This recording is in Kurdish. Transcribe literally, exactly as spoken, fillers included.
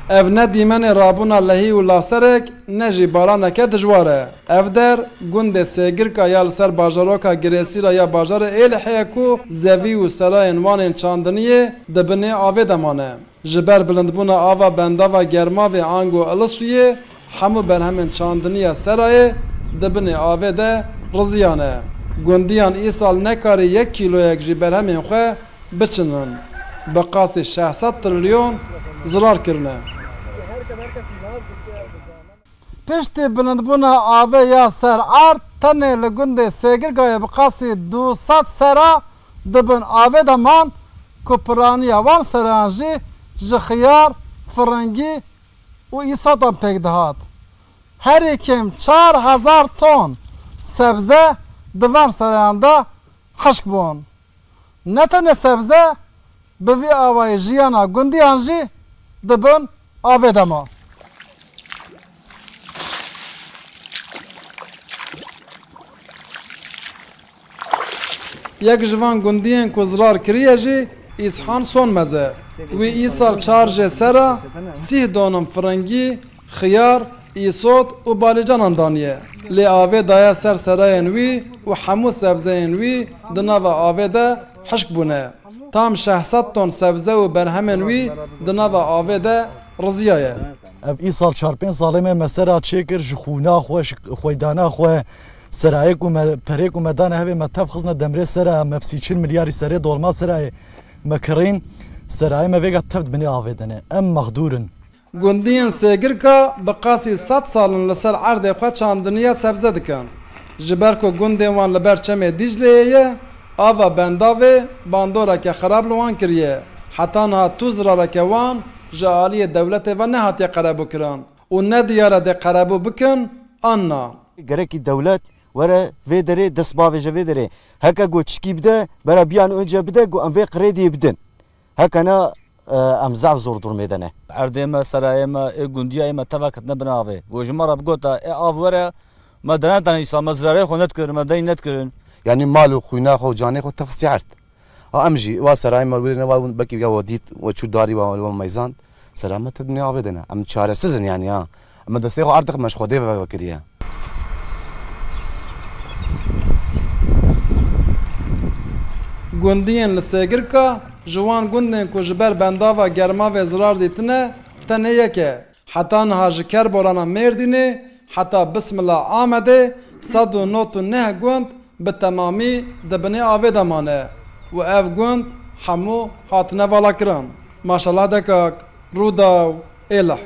Ev ne dîmenê rabûna lehî û laserek, ne jî baraneke dijwar e. Ev der, gundê Sêgirka ya li ser bajaroka Girêsîra ya bajarê Êlihê ye ku zevî û serayên wan ên çandiniyê di binê avê de mane. Ji ber bilindbûna ava bendava Germavê ango Ilisûyê, hemû berhemên çandiniya serayê di binê avê de riziyane. Gundiyan îsal nekarî yek kîloyek jî berhemên xwe biçinin. Bi qasî şeş sed trilyon zirar kirine. Piştî bilindbûna avê ya ser erd, tenê li gundê Sêgirgayê bi qasî du sed sera di bin avê de man ku piraniya wan seran jî ji xiyar, firingî û îsotan pêk dihat. Herî kêm çar hezar ton sebze di van serayan de hişk bûn. Ne tenê sebze, bi vî awayî jiyana gundiyan jî di bin avê de ma. Yek ji van gundiyên ku zirar kiriye jî Îshan Sonmez e. Wî îsal çar jê sera sîh donim firingî, xiyar, îsot û balîcanan daniye. Lê avê daye ser serayên wî û hemû sebzeyên wî di nava avê de hişk bûne. Tam şeş sed ton sebze û berhemên wî di nava avê de riziyaye. Ev îsal çar pênc salê me, me sera çêkir, ji xûna xwe, ji xweydana xwe, serayê ku me, perê ku me dane hevê, me tev xizne demrê sera, me bi sî çil milyarî serê dolma serayê me kirîn, serayê me vêga tev di binê avê de ne. Em mexdûr in. Gundiyên Sêgirka bi qasî sed sal in li ser erdê xwe çandiniya sebze dikin. Ji ber ku gundên wan li ber çemê Dîcleyê ye, ava bendavê bandoreke xirab li wan kiriye. Heta niha tu zirareke wan ji aliyê dewletê ve nehatiye qerebûkirin û ne diyar e dê qerebû bikin an na. Gerekî dewlet were vê derê dest bavêje vê derê. Heke ku çikî bide, bera biyan önce bide ku em vê qirêdiyê bidin. Heke na, e, em zaf zor durumê de ne. Erdê me, serayê me, ê gundiyayê me teva ketine bin avê. Ku ji me re bigota, ê av were, me denetane îsa, me zirarê xwe nedkirin, me deyn nedkirin. Yanî mal û xwîna xwe û canê xwe tefisî erd. Ha em jî, wa serayê me wîrê ne, wa belkî ya we dît, we çû darî, wa, wa meyzand. Sera me te dinya avê de ne. Em çaresiz in yanî ha. Em destê xwe erd dixin, me ji Xwedê ve vekiriye. Gundiyên li Sêgirka ji wan gundên ku ji ber bendava Germavê zirar dîtine, tenê yek e. Heta niha ji Kerborana Mêrdînê heta Bismila Amedê sed û nod û neh gund bi temamî di binê avê de mane û ev gund hemû hatine valakirin. Maşallah Dekak, Rûdaw, Êlih.